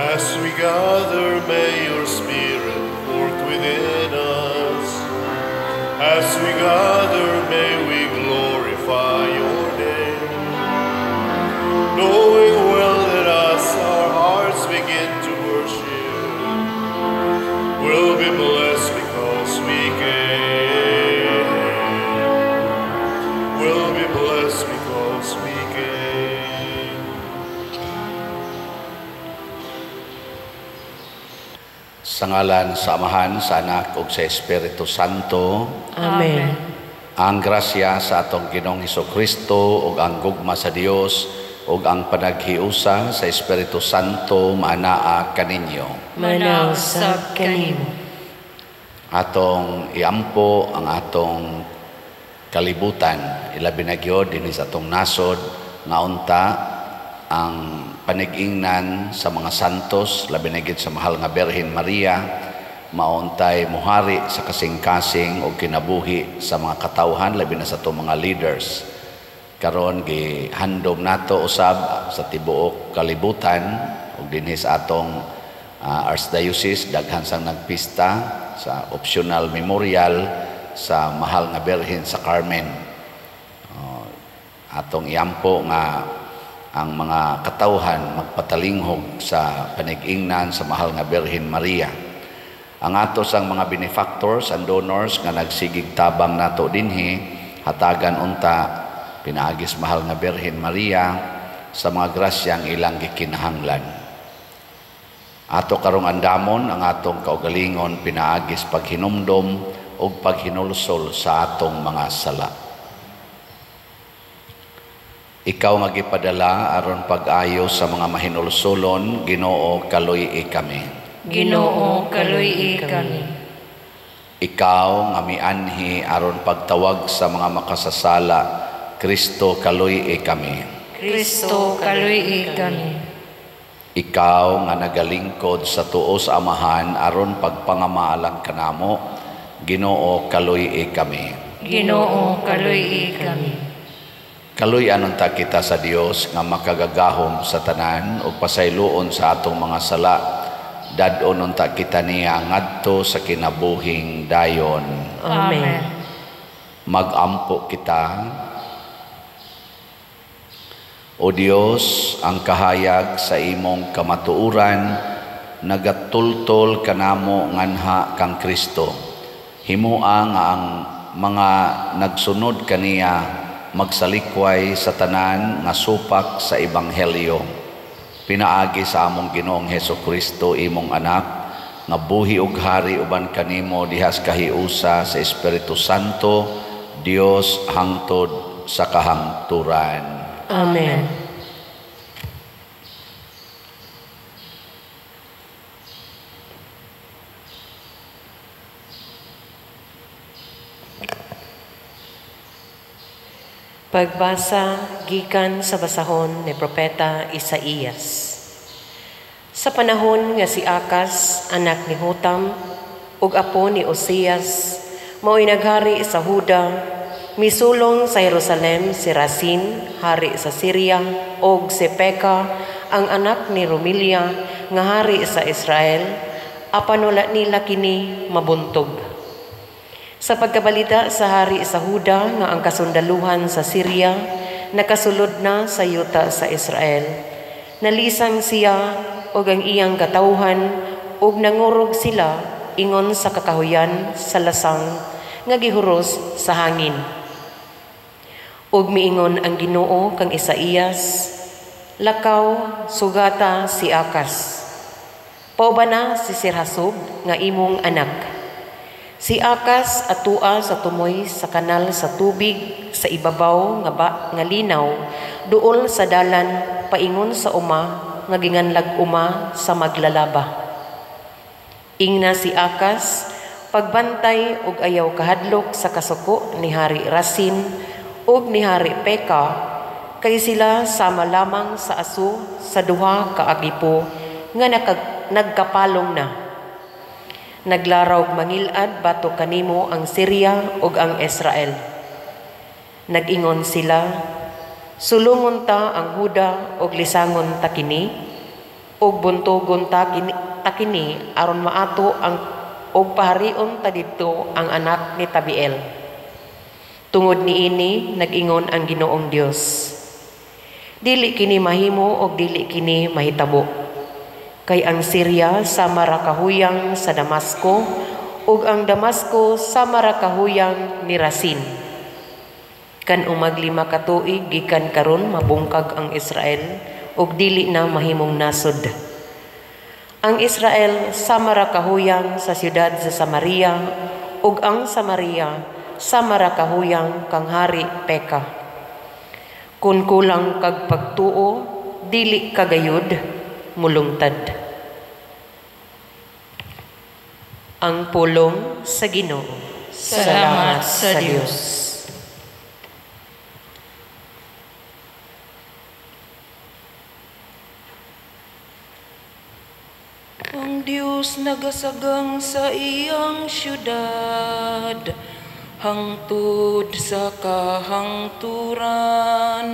As we gather, may your Spirit work within us. As we gather, may we glorify your name. Knowing well that as our hearts begin to worship, we'll be blessed because we came. We'll be blessed because we came. Sa ngalan sa Amahan, sa Anak ug sa Espiritu Santo. Amen. Ang grasya sa atong Ginoong Hesukristo ug ang gugma sa Dios ug ang panaghiusa sa Espiritu Santo maanaa kaninyo. Manaw sab kanimo. Atong iampo ang atong kalibutan, ilabi na gyud dinhi sa atong nasod nga unta ang panigingnan sa mga santos, labi na gyud sa mahal nga Birhen Maria, mauntay muhari sa kasing-kasing o kinabuhi sa mga katawhan, labi na sa atong mga leaders. Karon gihandom nato usab sa tibuok kalibutan ug dinhi sa atong Archdiocese, daghan sang nagpista sa optional memorial sa mahal nga Birhen sa Carmen. Atong iampo nga ang mga katawhan magpatalinghog sa panigingnan sa mahal nga Birhen Maria. Ang ato sang mga benefactors and donors nga nagsigig tabang nato dinhi, hatagan unta pinaagis mahal nga Birhen Maria sa mga grasyang ilang gikinahanglan. Ato karong andamon ang atong kaugalingon pinaagis paghinumdom ug paghinulsol sa atong mga sala. Ikaw nga gipadala aron pag-ayo sa mga mahinulsolon, Ginoo, kaluy-i kami. Ginoo, kaluy-i kami. Ikaw nga mianhi aron pagtawag sa mga makasasala, Kristo, kaluy-i kami. Kristo, kaluy-i kami. Ikaw nga nagalingkod sa tuo sa Amahan aron pagpangamaalang kanamo, Ginoo, kaluy-i kami. Ginoo, kaluy-i kami. Kaluy-an unta kita sa Dios nga makagagahom sa tanan ug pasayloon sa atong mga sala. Dad-on unta kita niya ngadto sa kinabuhing dayon. Amen. Magampo kita. O Dios, ang kahayag sa imong kamatuoran nagatultol kanamo nganha kang Kristo. Himoa nga ang mga nagsunod kaniya magsalikway sa tanan nga supak sa ebanghelyo. Pinaagi sa among Ginoong Hesukristo, imong anak, nga buhi ug hari uban kanimo dihas kahiusa sa Espiritu Santo, Dios hangtod sa kahangturan. Amen. Pagbasa gikan sa basahon ni Propeta Isaías. Sa panahon nga si Akas, anak ni Hotam, ug apo ni Osias, mao'y naghari sa Huda, misulong sa Jerusalem si Rasin, hari sa Syria, ug si Peka, ang anak ni Romilia, nga hari sa Israel, apan wala nila kini mabuntog. Sa pagkabalita sa hari sa Huda nga ang kasundaluhan sa Syria nakasulod na sa yuta sa Israel, nalisang siya og ang iyang katawhan ug nangurog sila ingon sa kakahuyan sa lasang nga gihuros sa hangin. Ug miingon ang Ginoo kang Isaías, lakaw sugata si Akas. Paubana si Sirhasub nga imong anak. Si Akas atua sa tumoy sa kanal sa tubig sa ibabaw nga ba, nga linaw duol sa dalan paingon sa uma nga ginganlag uma sa maglalaba. Ingna si Akas pagbantay og ayaw kahadlok sa kasuko ni Hari Rasin ug ni Hari Peka kay sila sama lamang sa aso sa duha ka agipo nga nagkapalong na. Naglarawg mangilad batok kanimo ang Syria ug ang Israel. Nag-ingon sila, sulungon ta ang Huda ug lisangon ta kini. Ug buntugon ta kini aron maato ang og paharion ta didto ang anak ni Tabiel. Tungod niini nag-ingon ang Ginoong Dios, dili kini mahimo og dili kini mahitabo. Kay ang Syria sama ra kahuyang sa Damasco ug ang Damasco sama ra kahuyang ni Rasin. Kan umag 5 ka tuig gikan karon mabungkag ang Israel ug dili na mahimong nasod. Ang Israel sama ra kahuyang sa siyudad sa Samaria ug ang Samaria sama ra kahuyang kang Hari Peka. Kun kulang kag pagtuo, dili kagayod mulungtad. Ang pulong sa Ginoo. Salamat sa Dios. Ang Dios nagasagang sa iyang siyudad, hangtod sa kahangturan.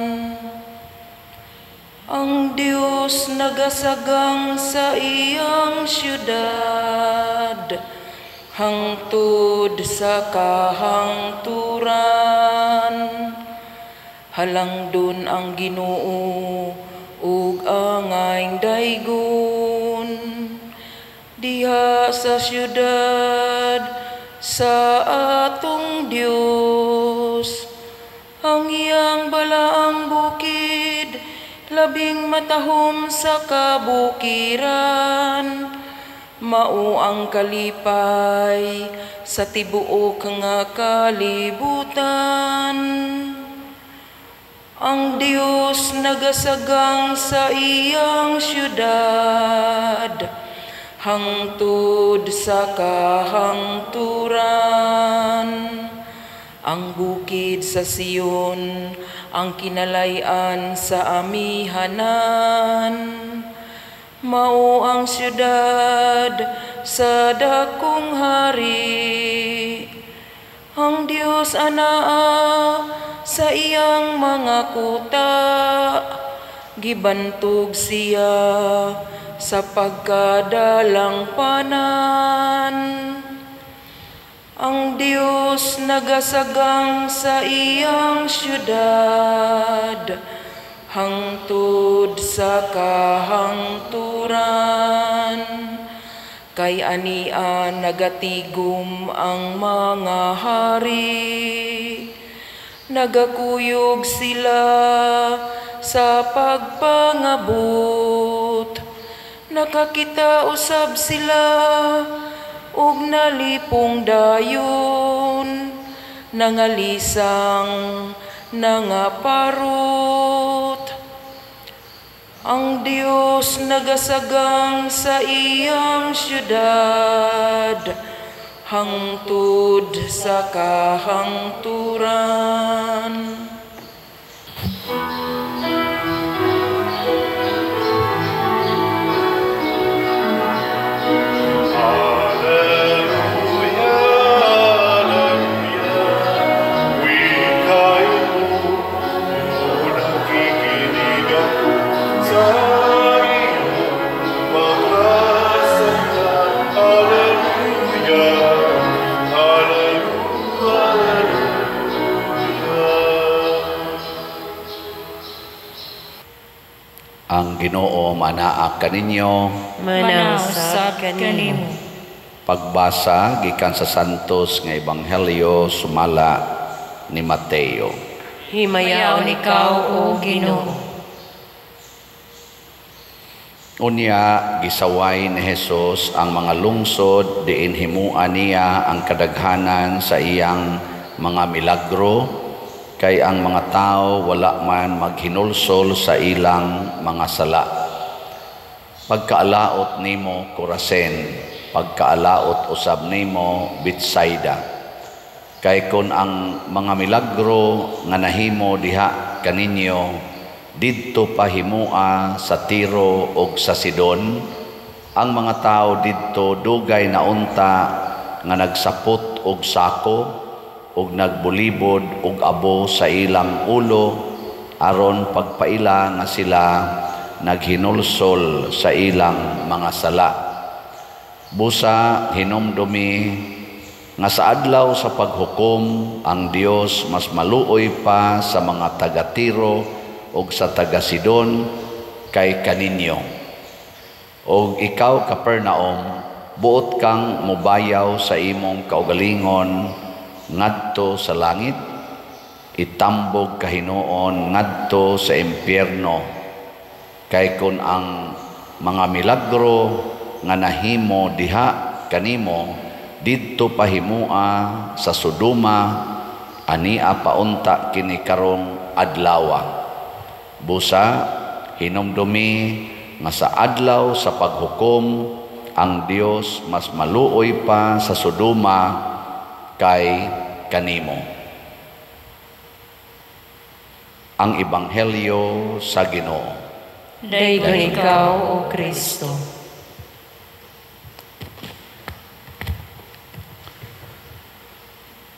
Ang Dios nagasagang sa iyang siyudad, hangtod sa kahangturan. Halangdon ang Ginoo ug angayng daygon diha sa siyudad sa atong Dios. Ang iyang balaang bukid labing matahom sa kabukiran, mao ang kalipay sa tibuok nga kalibutan. Ang Dios nagasagang sa iyang siyudad, hangtod sa kahangturan. Ang bukid sa Sion ang kinalay-an sa amihanan, mao ang siyudad sa dakong hari. Ang Dios anaa sa iyang mga kuta, gibantog siya sa pagkadalangpanan. Ang Dios nagasagang sa iyang siyudad, hangtod sa kahangturan. Kay ania nagatigom ang mga hari, nagakuyog sila sa pagpangabot. Nakakita usab sila ug nalipong dayon, nangalisang nangaparot. Ang Dios nagasagang sa iyang siyudad, hangtod sa kahangturan. Ang Ginoo manaa kaninyo, manausab kanimo. Pagbasa gikan sa Santos nga Ebanghelyo sumala ni Mateo. Himayaon ikaw, o Ginoo. Unya gisaway ni Hesus ang mga lungsod diin himuan niya ang kadaghanan sa iyang mga milagro, kay ang mga tao wala man maghinulsol sa ilang mga sala. Pagkaalaot nimo Corazin, pagkaalaot usab nimo Betsaida. Kay kon ang mga milagro nga nahimo diha kaninyo didto pahimua sa Tiro og sa Sidon, ang mga tao didto dugay na unta nga nagsapot og sako og nagbulibod og abo sa ilang ulo aron pagpaila nga sila naghinulsol sa ilang mga sala. Busa hinumdumi nga sa adlaw sa paghukom ang Dios mas maluoy pa sa mga taga Tiro ug sa taga Sidon kay kaninyo. Og ikaw, Capernaum, buot kang mubayaw sa imong kaugalingon ngadto sa langit, itambog kahinuon ngadto sa impyerno. Kay kun ang mga milagro nga nahimo diha kanimo didto pahimua sa Sodoma, ania paunta kini karong adlawa. Busa hinumdumi nga sa adlaw sa paghukom ang Dios mas maluoy pa sa Sodoma kay kanimo. Ang Ebanghelyo sa Ginoo. Daygon ikaw, O Kristo.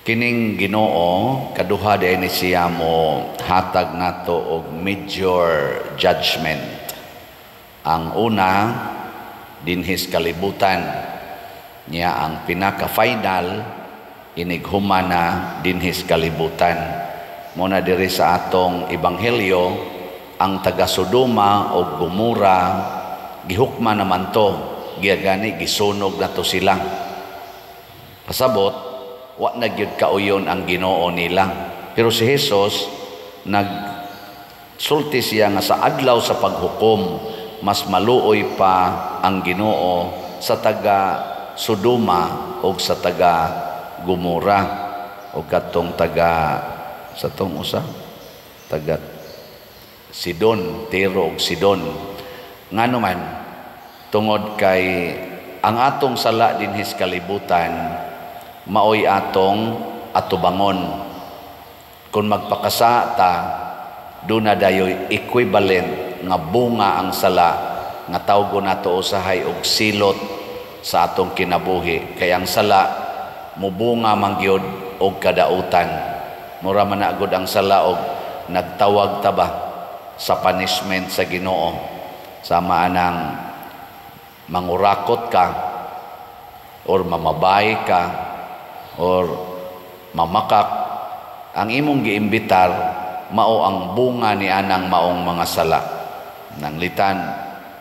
Kining Ginoo kaduha diay ni siya mo hatag nato og major judgment. Ang una dinhis kalibutan niya, ang pinaka-final inighumana dinhis kalibutan. Muna diri sa atong ebanghelyo, ang taga Sodoma o Gomora gihukma naman to, giyagani gisunog na to sila. Pasabot wa na gyud kauyon ang Ginoo nila. Pero si Jesus nagsulti siya nga sa adlaw sa paghukom mas maluoy pa ang Ginoo sa taga Sodoma o sa taga Gomora o katong taga sa tong usa taga Sidon, Tiro ug Sidon. Ngano man, tungod kay ang atong sala dinhis kalibutan maoy atong atubangon. Kung magpakasa ta, duna dayoy equivalent nga bunga ang sala nga tawgon nato usahay og silot sa atong kinabuhi. Kay ang sala mubunga man gyud og kadautan. Mura man na gud ang sala og nagtawag ta ba sa punishment sa Ginoo. Sama anang mangurakot ka or mamabay ka or mamakak, ang imong giimbitar mao ang bunga ni anang maong mga sala. Nanglitan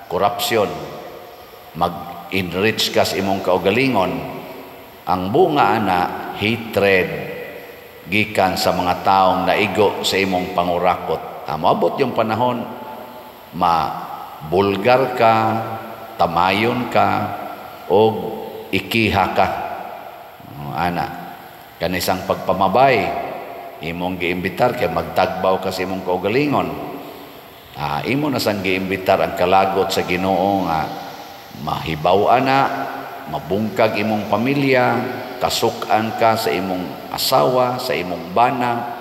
korupsyon, mag-enrich ka sa imong kaugalingon, ang bunga ana hatred gikan sa mga taong naigo sa imong pangurakot. Moabot yung panahon ma-bulgar ka, tamayon ka, o ikiha ka. Ana, kanisang pagpamabay imong giimbitar kay magtagbaw ka sa imong kaugalingon. Imo na sang giimbitar ang kalagot sa Ginoo nga mahibaw ana, mabungkag imong pamilya, kasuk-an ka sa imong asawa, sa imong bana,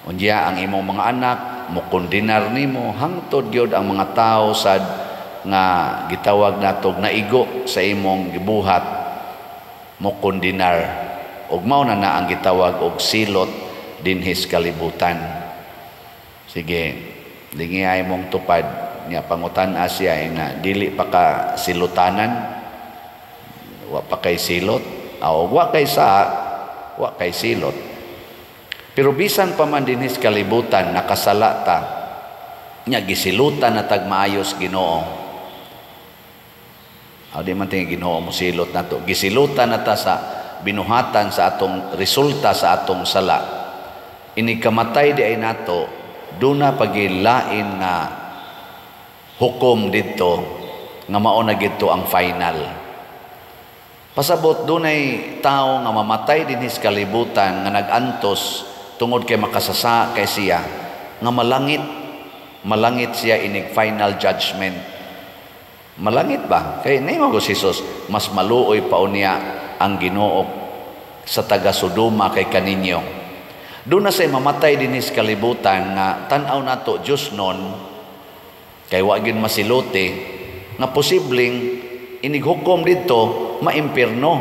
unya ang imong mga anak mukundinar nimo, hangtod gyud ang mga tawo sad nga gitawag natog naigo sa imong gibuhat mukundinar, ug mao na na ang gitawag og silot dinhis kalibutan. Sige, lingi ay mong tupad niya, pangutan-a siya na dili pa ka silutanan, wa pa kay silot, o wa kay sa, wa kay silot. Pero bisan pa man dinhis kalibutan nakasala ta, nya gisilutan na tag maayos Ginoo. Aw di man tingi Ginoo mo silot nato, gisilutan na ta sa binuhatan sa atong resulta sa atong sala. Ini kamatay di ay nato, duna pagilain nga hukom didto nga mao na gidto ang final. Pasabot dunay tawo nga mamatay dinhis kalibutan nga nagantos tungod kay makasasa kay siya nga malangit, malangit siya inig final judgment. Malangit ba? Kay nimo ko si Jesus, mas maluoy pa unya ang Ginoo sa taga Sodoma kay kaninyo. Doon na say mamatay dinhis kalibutan nga tan-aw nato Dios nun kay wa gyud masiluti nga posibleng inighukom didto maimpierno.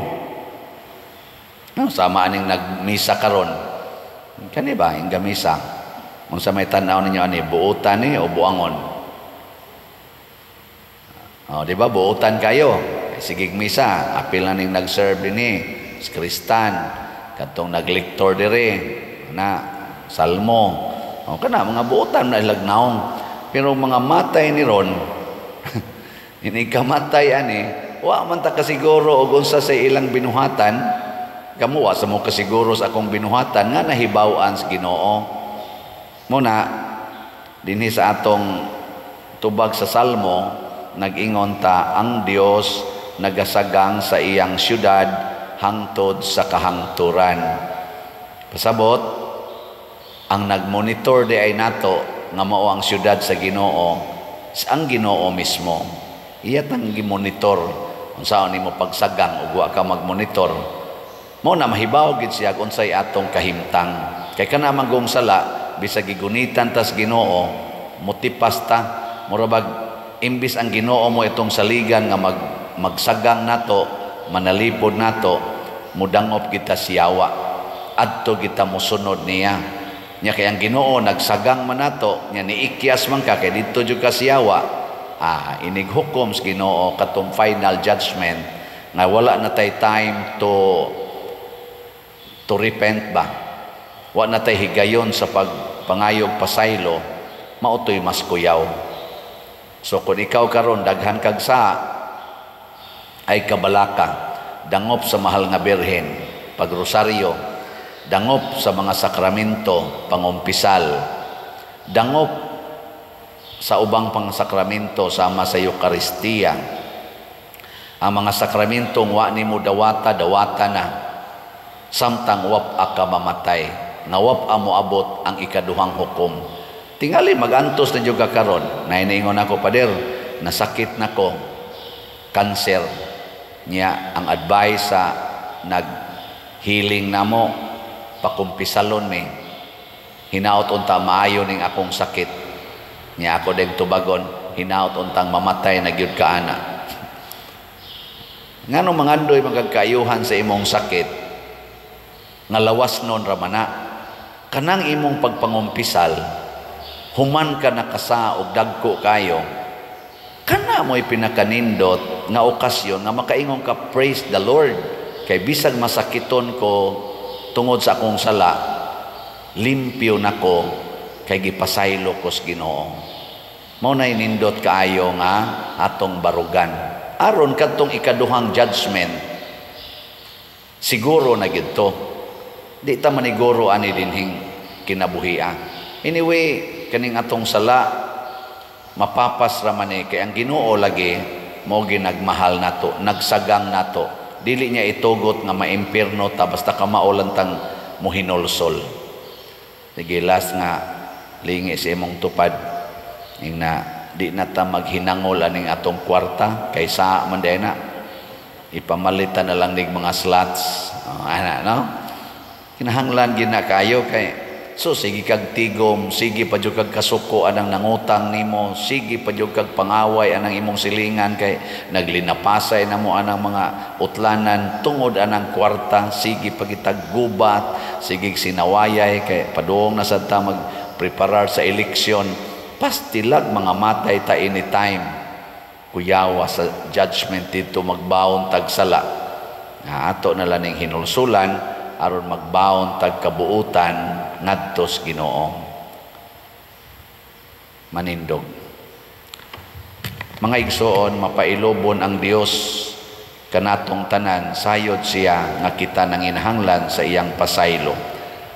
No, sama aning nagmisa karon. Kani ba ing gamisa? Unsa may tan-aw ninyo ani, buotan ni o buangon? Oh, di ba buotan kayo? Sige misa, apil na ning nag-serve dinhi, si Kristan, katong naglektor dire, na Salmo. O kana mga buotan na ilag naong. Pero mga matay ni ron, ini kamatay ani, wa man ta kasiguro og unsa sa ilang binuhatan. Kamo wa sa mo kasiguro sa akong binuhatan nga nahibaw-an sa Ginoo. Muna dinhi sa atong tubag sa Salmo, nag-ingon ta ang Dios nagasagang sa iyang syudad hangtod sa kahangturan. Pasabot, ang nagmonitor di ay nato nga mao ang syudad sa Ginoo, sa ang Ginoo mismo. Iya tang gimonitor unsaon nimo pagsagang ug wa ka magmonitor. Mao na mahibaw gid siya unsay atong kahimtang. Kay kana manggong sala bisag gigunitan tas Ginoo, motipas ta, mura bag imbis ang Ginoo mo itong saligan nga magsagang nato, manalipod nato, mudangop kita siyawa. Adto kita mosunod niya. Nya kay ang Ginoo nagsagang man nato, nya niikyas man ka kay didto jud ka siyawa. Ah, inig hukom sa Ginoo katong final judgment nga wala na tay time to repent ba. Wa na tay higayon sa pagpangayog pasaylo, mao to'y mas kuyaw. So kung ikaw karon daghan kag sa ay kabalaka, dangop sa mahal nga Birhen, pagrosaryo, dangop sa mga sakramento, pangumpisal, dangop sa ubang pangsakraminto sama sa Eukaristiya. Ang mga sakramentong wa nimo dawata, dawata na samtang wap ka mamatay, nga wap moabot ang ikaduhang hukom. Tingali magantos na jud ka karon. Nainiingon ako, pader, nasakit nako, kanser. Niya ang advice sa nag-healing namo, pakumpisalon mi. Hinaot unta maayo ning akong sakit. Niya ako ding tubagon, hinaot untang mamatay na gyud ka ana. Ngano mangandoy magkayuhan sa imong sakit, nga lawas nun ramana, kanang imong pagpangumpisal, human ka nakasa og dagko kayo, kana mo'y pinakanindot nga okasyon nga makaingon ka, praise the Lord, kay bisag masakiton ko tungod sa akong sala, limpyo nako kay gipasaylo ko sa Ginoo. Mao nay nindot kaayo nga atong barugan. Aron kadtong ikaduhang judgment, siguro na gid to. Di ta maniguro ani dinhing kinabuhia. Anyway, kaning atong sala mapapas ra man kay ang Ginoo lagi mao ginagmahal nato, nagsagang nato. Dili niya itugot nga maimpierno ta basta kamao lang tang muhinulsol. Sige, last nga lingi sa imong tupad ing na di na ta maghinangol aning atong kwarta kay sa man di na ipamalitan na lang nig mga slots. Oh, ana no, kinahanglan gid na kayo kay so sige kag tigom, sige pa jud kag kasuko anang nangutang nimo, sige pa jud kag pangaway anang imong silingan kay naglinapasay namo anang mga utlanan tungod anang kwarta, sige pa kitag gubat, sige sinawayay kay paduong na sad ta magpreparar sa eleksyon, pastilag mga matay ta anytime. Kuyawa sa judgment dito magbaon tag sala. Ato na lang ning hinulsulan aron magbaon tag kabuutan ngadto sa Ginoo. Manindog. Mga igsoon, mapailobon ang Dios kanatong tanan, sayod siya nga kita nanginahanglan sa iyang pasaylo.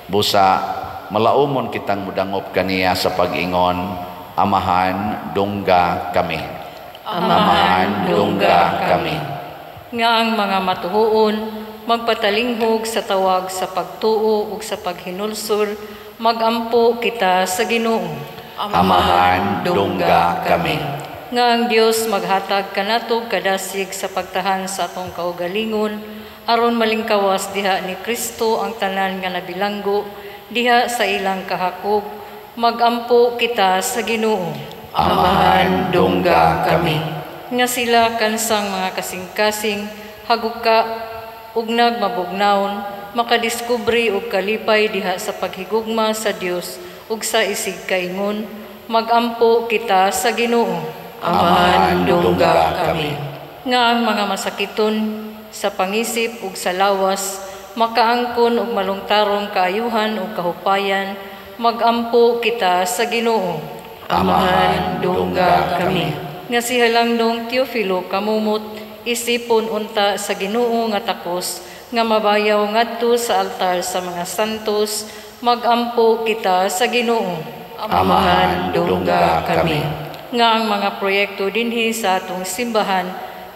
Busa malaumon kitang mudangop kaniya sa pag-ingon, Amahan, dungga kami. Amahan, dungga kami. Nga ang mga matuhuon magpatalinghog sa tawag sa pagtuo ug sa paghinulsol, magampo kita sa Ginoo. Amahan, dungga kami. Nga ang Dios maghatag kanato kadasig sa pagtahan sa atong kaugalingon, aron malingkawas diha ni Kristo ang tanan nga nabilanggo diha sa ilang kahakog, magampo kita sa Ginoo. Amahan, dungga kami. Nga sila kansang mga kasing-kasing, haguka ug nagmabugnawon, makadiskubre og kalipay diha sa paghigugma sa Dios ug sa isig kaingon, magampo kita sa Ginoo. Amahan, dungga kami. Nga ang mga masakiton sa pangisip ug sa lawas makaangkon og malungtarong kaayuhan ug kahupayan, magampo kita sa Ginoo. Amahan, dungga kami. Nga si Halangdong Teofilo kamumot isipon unta sa Ginoo nga takos nga mabayaw ngadto sa altar sa mga santos, magampo kita sa Ginoo. Amahan, dungga kami. Nga ang mga proyekto dinhi sa atong simbahan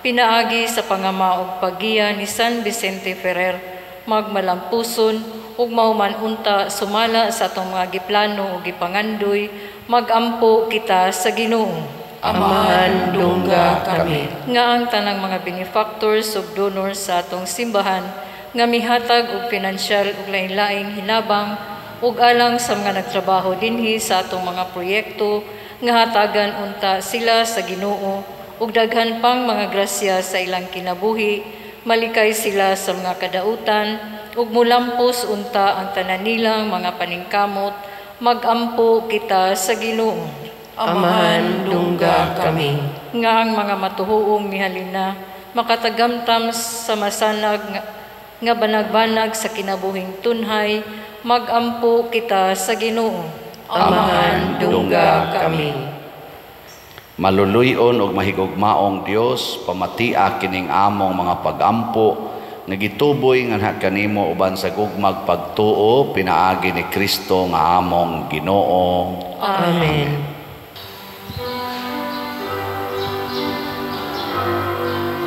pinaagi sa pangama ug paggiya ni San Vicente Ferrer magmalampuson ug mahuman unta sumala sa atong mga giplano ug gipangandoy, magampo kita sa Ginoo. Amahan, dungga kami. Nga ang tanang mga benefactors ug donors sa atong simbahan nga mihatag og pinansyal ug lain-laing hinabang ug alang sa mga nagtrabaho dinhi sa atong mga proyekto nga hatagan unta sila sa Ginoo ug daghan pang mga grasya sa ilang kinabuhi, malikay sila sa mga kadautan ug mulampos unta ang tanan nilang mga paningkamot, magampo kita sa Ginoo. Amahan, dungga kami. Nga ang mga matuhuong mihalin na makatagamtam sa masanag nga banag-banag sa kinabuhing tunhay, magampo kita sa Ginoo. Amahan, dungga kami. Maluluyon og mahigugmaong Dios, pamatia kining among mga pagampo nga gituboy nganha kanimo uban sa gugmag pagtuo pinaagi ni Kristo nga among Ginoo. Amen.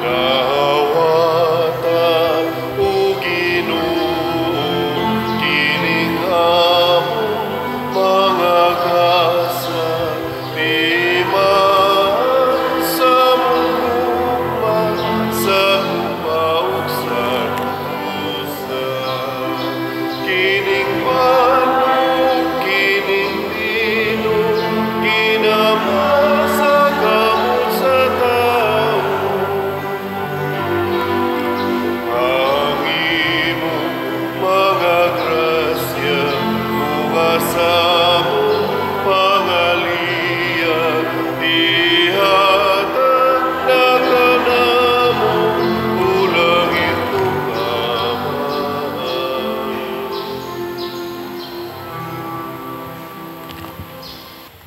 Dawata o Ginoo kining among mga gasa, timaan sa mong sa ug sa katusan. Kining banog, kining dino, kinamasa kamot sa tao. Ang imong mga grasya, bunga sa among pangaliya, ihatag na kanamo, o langit ug Amahan.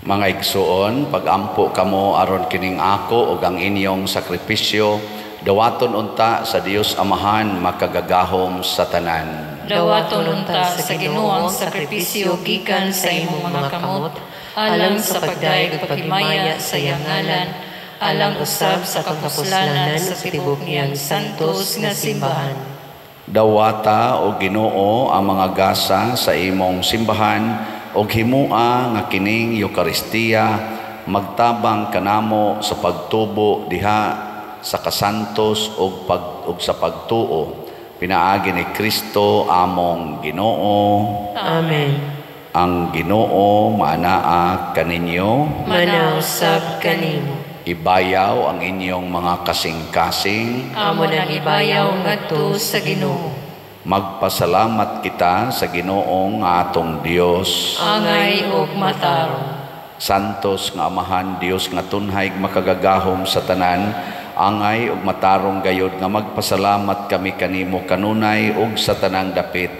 Mga igsuon, pagampo kamo aron kining ako ug ang inyong sakripisyo, dawaton unta sa Dios Amahan makagagahom sa tanan. Dawaton unta sa Ginoo ang sakripisyo gikan sa imong mga kamot, alang sa pagdayeg ug paghimaya sa iyang ngalan, alang usab sa kapuslanan sa tibok niyang santos nga simbahan. Dawata o Ginoo ang mga gasa sa imong simbahan ug himua nga kining Eukaristiya magtabang kanamo sa pagtubo diha sa kasantos ug sa pagtuo pinaagi ni Kristo among Ginoo. Amen. Ang Ginoo maanaa kaninyo, Manausab kanimo. Ibayaw ang inyong mga kasing-kasing. Amo nang ibayaw ngadto sa Ginoo. Magpasalamat kita sa Ginoong atong Dios. Angay ug matarong. Santos nga Amahan, Dios nga tunhay makagagahom sa tanan, angay ug matarong gayod nga magpasalamat kami kanimo kanunay ug sa tanang dapit,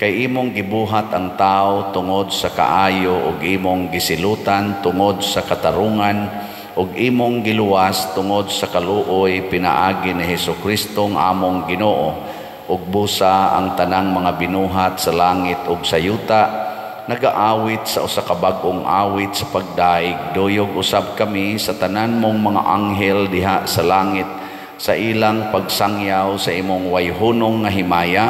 kay imong gibuhat ang tao tungod sa kaayo ug imong gisilutan tungod sa katarungan ug imong giluwas tungod sa kaluoy pinaagi ni Hesukristo nga among Ginoo. Ug busa ang tanang mga binuhat sa langit ug sa yuta nagaawit sa usa ka bag-ong awit sa pagdaig. Duyog usab kami sa tanan mong mga anghel diha sa langit sa ilang pagsangyaw sa imong wayhunong nga himaya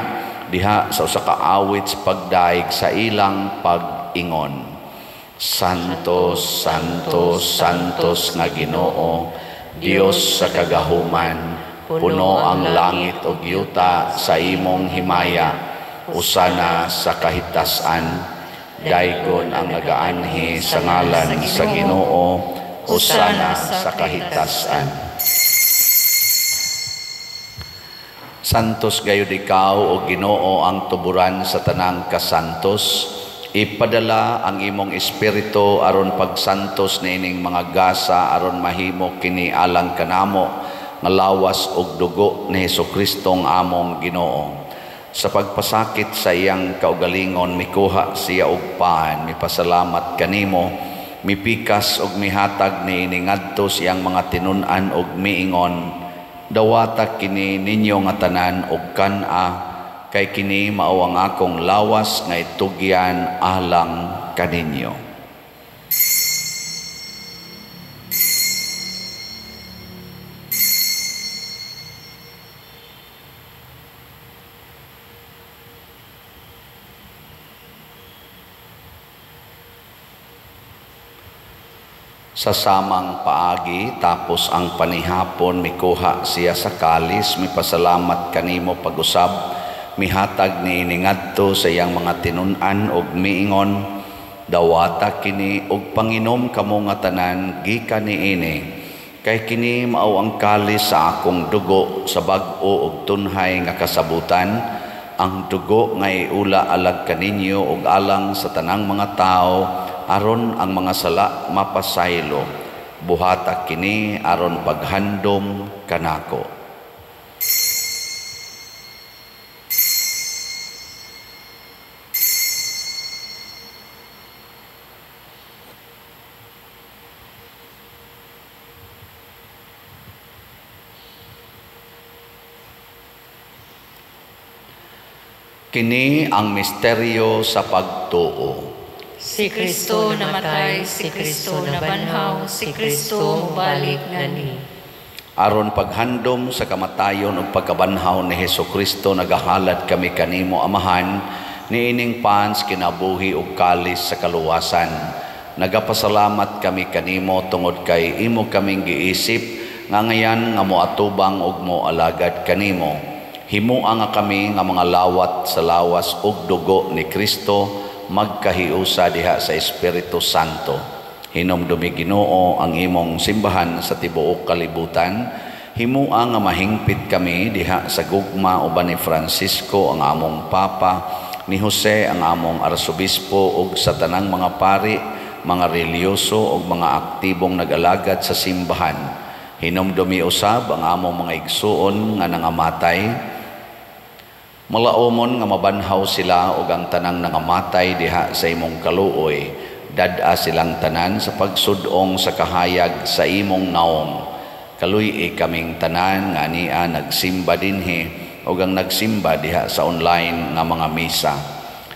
diha sa usa ka awit sa pagdaig sa ilang pag-ingon. Santos, Santos, Santos nga Ginoo, Dios sa kagahuman, puno ang langit ug yuta sa imong himaya. Usana sa kahitasan. Daygon ang nagaanhi sa ngalan sa Ginoo, usana sa kahitasan. Santos gayud ikaw o Ginoo ang tuburan sa tanang kasantos. Ipadala ang imong espiritu aron pagsantos niining mga gasa aron mahimo kini alang kanamo nga lawas ug dugo ni Hesukristo ang among Ginoo. Sa pagpasakit sa iyang kaugalingon, mikuha siya og pan, mipasalamat kanimo, mipikas og mihatag niini ngadto sa iyang mga tinun-an og miingon, dawata kini ninyo nga tanan og kan-a, kay kini mao ang akong lawas nga itugyan alang kaninyo. Sa samang paagi, tapos ang panihapon, mikuha siya sa kalis, mipasalamat kanimo pag-usab, mihatag niini ngadto sa iyang mga tinun-an og miingon, dawata kini og panginom kamo nga tanan gikan niini, kay kini mao ang kalis sa akong dugo sa bag-o og tunhay nga kasabutan, ang dugo nga iula alag kaninyo og alang sa tanang mga tawo, aron ang mga sala mapasaylo. Buhata kini aron paghandom kanako. Kini ang misteryo sa pagtuo. Si Kristo namatay, si Kristo nabanhaw, si Kristo mubalik nganhi. Aron paghandom sa kamatayon ug pagkabanhaw ni Hesukristo, nagahalad kami kanimo Amahan, niining pans kinabuhi ug kalis sa kaluwasan. Nagapasalamat kami kanimo tungod kay imo kaming giisip nga ngayan nga moatubang ug moalagad kanimo. Himoa nga kami nga mga lawat sa lawas ug dugo ni Kristo, magkahiusa diha sa Espiritu Santo. Hinumdumi Ginoo ang imong simbahan sa tibuok kalibutan. Himoa nga mahingpit kami diha sa gugma uban ni Francisco ang among Papa, ni Jose ang among Arsobispo ug sa tanang mga pari, mga relihiyoso ug mga aktibong nag-alagad sa simbahan. Hinumdumi usab ang among mga igsuon nga nangamatay. Malaomon nga mabanhaw sila ug ang tanang nangamatay diha sa imong kaluoy. Dad-a silang tanan sa pagsudong sa kahayag sa imong naong. Kaluy-i kaming tanan nga ania nagsimba dinhi ug ang nagsimba diha sa online nga mga misa.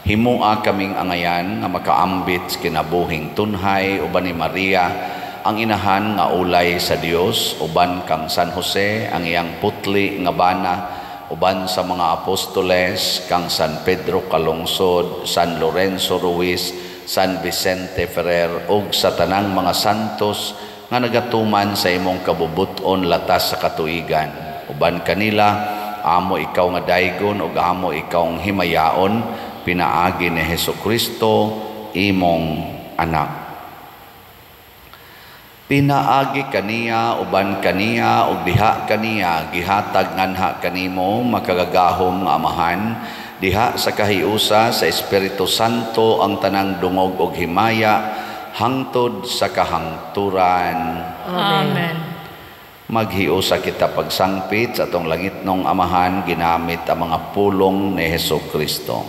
Himoa kaming angayan nga makaambit sa kinabuhing tunhay uban ni Maria ang inahan nga ulay sa Dios, uban kang San Jose ang iyang putli nga bana, uban sa mga apostoles kang San Pedro Calungsod, San Lorenzo Ruiz, San Vicente Ferrer ug sa tanang mga santos nga nagatuman sa imong kabubut-on latas sa katuigan. Uban kanila amo ikaw nga daygon ug amo ikaw himayaon, pinaagi ni Hesukristo imong anak. Pinaagi kaniya, uban kaniya, ug diha kaniya, gihatag nganha kanimo makagagahom nga Amahan, diha sa kahiusa sa Espiritu Santo ang tanang dungog ug himaya hangtod sa kahangturan. Amen. Maghiusa kita pagsangpit sa atong langitnong Amahan ginamit ang mga pulong ni Hesukristo.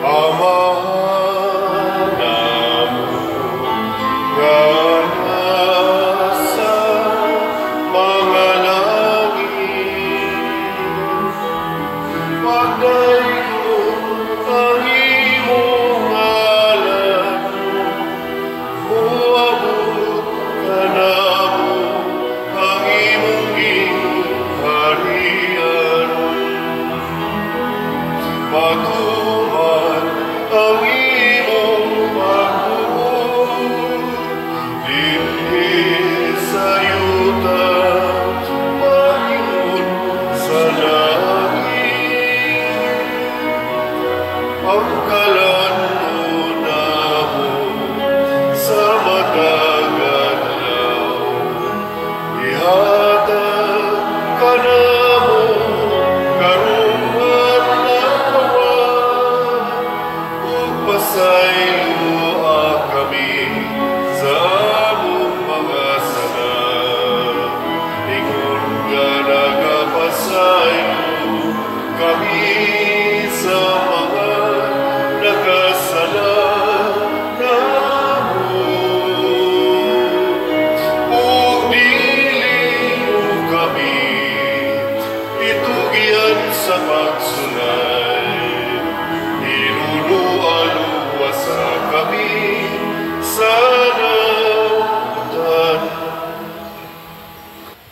Ama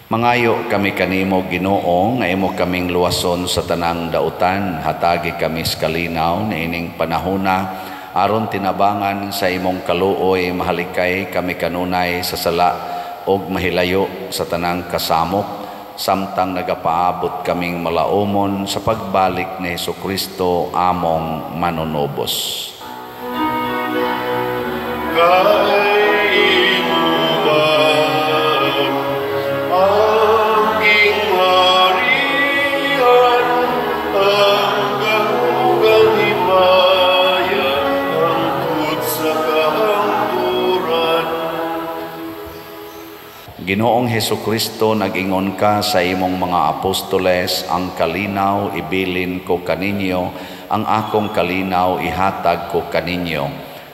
Mangayo kami kanimo, Ginoo, nga imo kaming luwason sa tanang dautan, hatagi kami sa kalinaw niining panahona aron tinabangan sa imong kaluoy mahalikay kami kanunay sa sala og mahilayo sa tanang kasamok, samtang nagapaabot kaming malaumon sa pagbalik ni Hesukristo among manunubos. Ginoong Hesukristo, nag-ingon ka sa imong mga apostoles, ang kalinaw ibilin ko kaninyo, ang akong kalinaw ihatag ko kaninyo.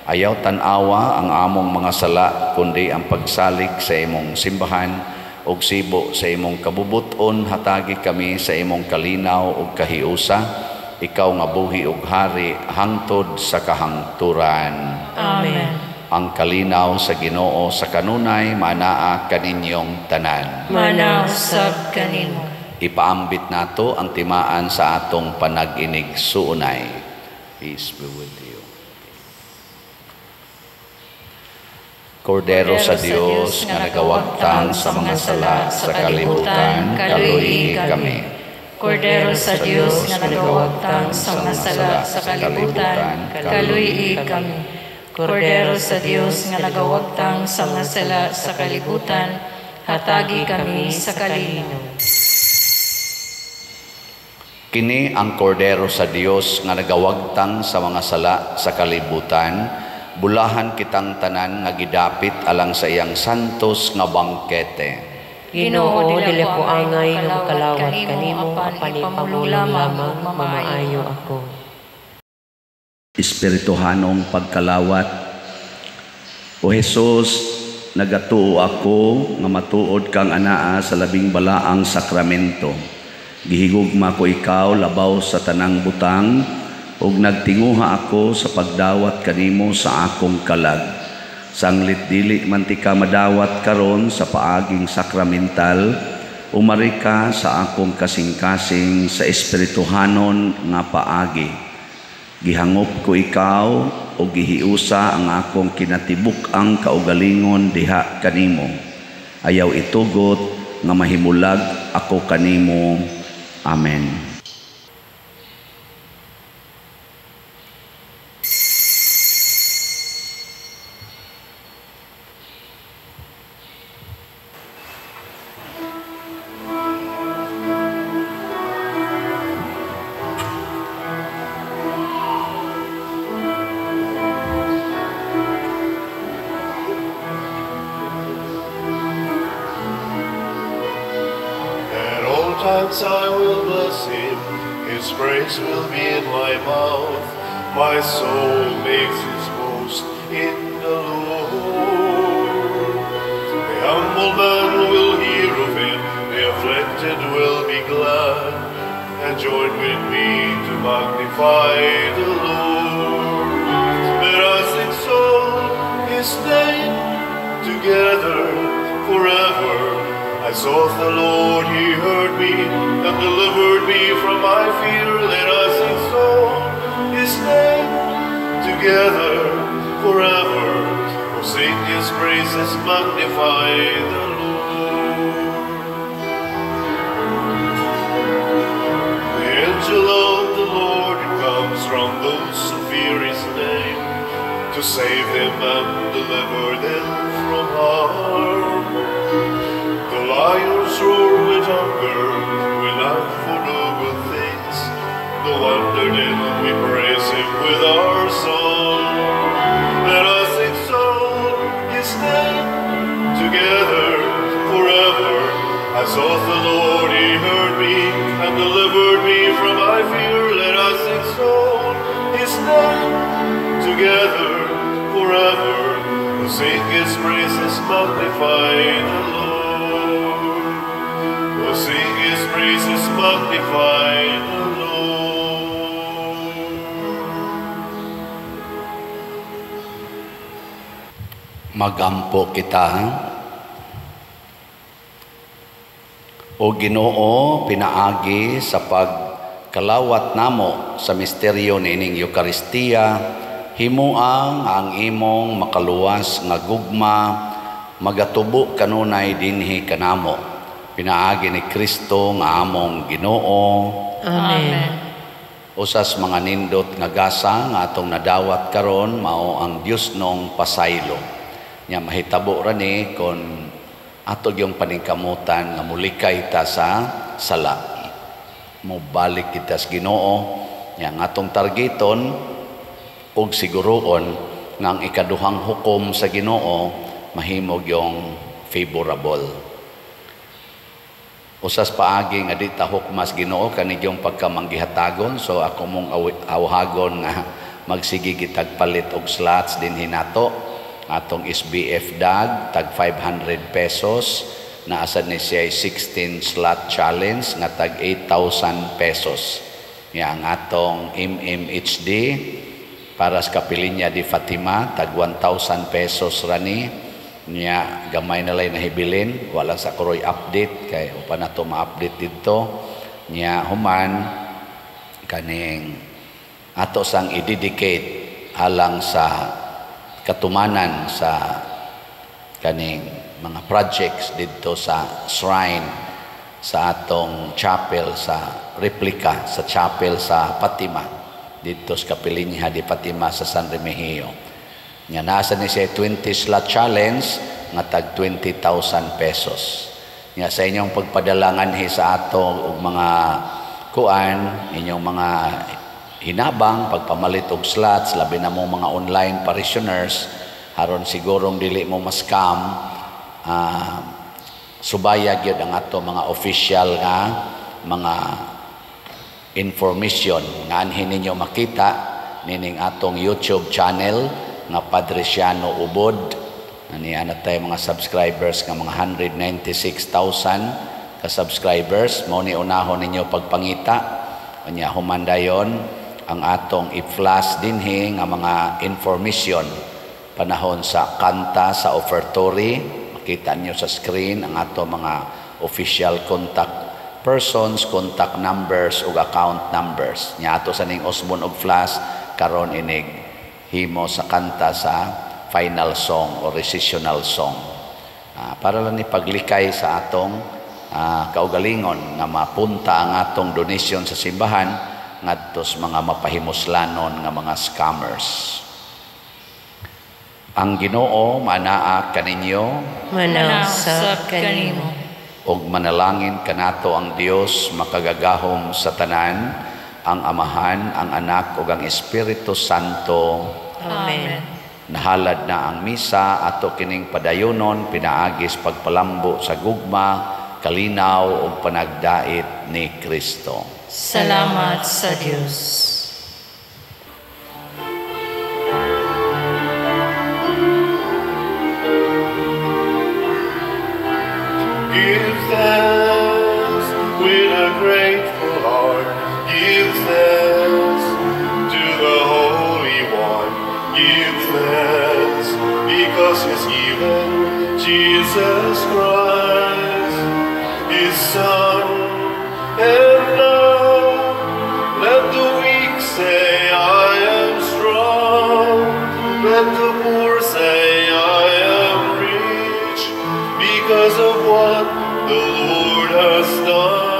Ayaw tan-awa ang among mga sala, kundi ang pagsalig sa imong simbahan ug sibo sa imong kabubuton, hatagi kami sa imong kalinaw ug kahiusa. Ikaw nga buhi ug hari hangtod sa kahangturan. Amen. Ang kalinaw sa Ginoo sa kanunay manaa kaninyong tanan. Manaa usab kanimo. Ipaambit nato ang timaan sa atong panag-inig suunay. Peace be with you. Kordero sa Dios nga nagawagtang sa mga sala sa kalibutan, kaluoyi kami. Kordero sa Dios nga nagawagtang sa mga sala sa kalibutan, kaluoyi kami. Kordero sa Dios nga nagawagtang sa mga sala sa kalibutan, hatagi kami sa kalinaw. Kini ang Kordero sa Dios nga nagawagtang sa mga sala sa kalibutan, bulahan kitang tanan nga gidapit alang sa iyang santos nga bangkete. Ginoo, dili ko angay nga makalawat kanimo, apan ipamulong lamang mamaayo ako. Espirituhanong pagkalawat. O Jesus, nagatuo ako nga matuod kang anaa sa labing balaang sakramento. Gihigugma ko ikaw labaw sa tanang butang, ug nagtinguha ako sa pagdawat kanimo sa akong kalag. Sanglit dili man ti ka madawat karon sa paaging sakramental, umari ka sa akong kasing-kasing sa espirituhanon nga paagi. Gihangop ko ikaw o gihiusa ang akong kinatibuk-ang kaugalingon diha kanimo. Ayaw itugot nga mahimulag ako kanimo. Amen. I will bless him, his praise will be in my mouth. My soul makes its boast in the Lord. The humble man will hear of him, the afflicted will be glad, and join with me to magnify the Lord. Let us exalt his name together forever. I sought the Lord, he heard me, and delivered me from my fear. Let us exalt his name together forever. Oh, sing his praises, magnify the Lord. The angel of the Lord comes from those who fear his name, to save them and deliver them from harm. The lions roar with hunger, we lack for no good things. No wonder then we praise him with our song. Let us exalt his name together forever. I sought the Lord, he heard me, and delivered me from my fear. Let us exalt his name together forever. Who sing his praises, magnify the Lord. Who sing his praises, magnify the Lord. Magampo kita. O Ginoo, pinaagi sa pagkalawat namo sa misteryo niining Eukaristiya, himuang ang imong makaluwas nga gugma magatubo kanunay dinhi kanamo. Pinaagi ni Kristo nga among Ginoo. Amen. Usas mga nindot nga gasa nga atong nadawat karon mao ang Diosnong pasaylo. Nya mahitabo ra ni kon ato yung paningkamutan nga mulikay ta sa sala. Mobalik kita sa Ginoo. Nya ang atong targeton og siguroon nga ang ikaduhang hukom sa Ginoo mahimog yung favorable. Usas paagi nga di ta hukmas Ginoo kanig yung pagkamanggihatagon, so ako mong awhagon nga magsige gitag palit og slots dinhi nato. Atong SBF dag tag 500 pesos, naasad ni siya 16 slot challenge nga tag 8,000 pesos. Nga ang atong MMHD para sa Kapilinya di Fatima tag 1,000 pesos rani. Nya gamay na lay nahibilin, wala sa kuroy update kay upan nato ma-update didto. Nya human kaning ato sang i-dedicate alang sa katumanan sa kaning mga projects didto sa shrine sa atong chapel, sa replika sa chapel sa Fatima didto sa Kapilinya di Fatima sa San Remigio. Nga nasa ni siya 20 slot challenge nga tag 20,000 pesos. Nga sa inyong pagpadalangan hi sa ato og mga kuan, inyong mga hinabang pagpamalit og slots, labi na mo mga online parishioners, aron sigurong dili mo ma-scam, subayag gyud ang ato mga official nga mga information nga anhin ninyo makita nining atong YouTube channel nga Padre Siano Ubod. Ani ana tayo mga subscribers nga mga 196,000 ka subscribers. Mao ni unahon ninyo pagpangita. Unya human dayon ang atong i-flash dinhi nga mga information panahon sa kanta sa offertory. Makita niyo sa screen ang ato mga official contact persons, contact numbers ug account numbers. Nya ato sa ning Osmond og flash karon inig himo sa kanta sa final song o recessional song. Para lang ni paglikay sa atong kaugalingon nga mapunta ang atong donation sa simbahan ngadto sa mga mapahimuslanon nga mga scammers. Ang Ginoo manaa kaninyo, manausap kanimo, ug manalangin kanato ang Dios makagagahom sa tanan, ang Amahan, ang Anak ug ang Espiritu Santo. Amen. Nahalad na ang misa ato kining padayonon pinaagis pagpalambo sa gugma, kalinaw ug panagdait ni Kristo. Salamat sa Dios. Give thanks with a grateful heart. Give thanks to the Holy One. Give thanks because He's given Jesus Christ, His Son. And now let the weak say, I am strong. Let the poor say, I am rich, because of what the Lord has done.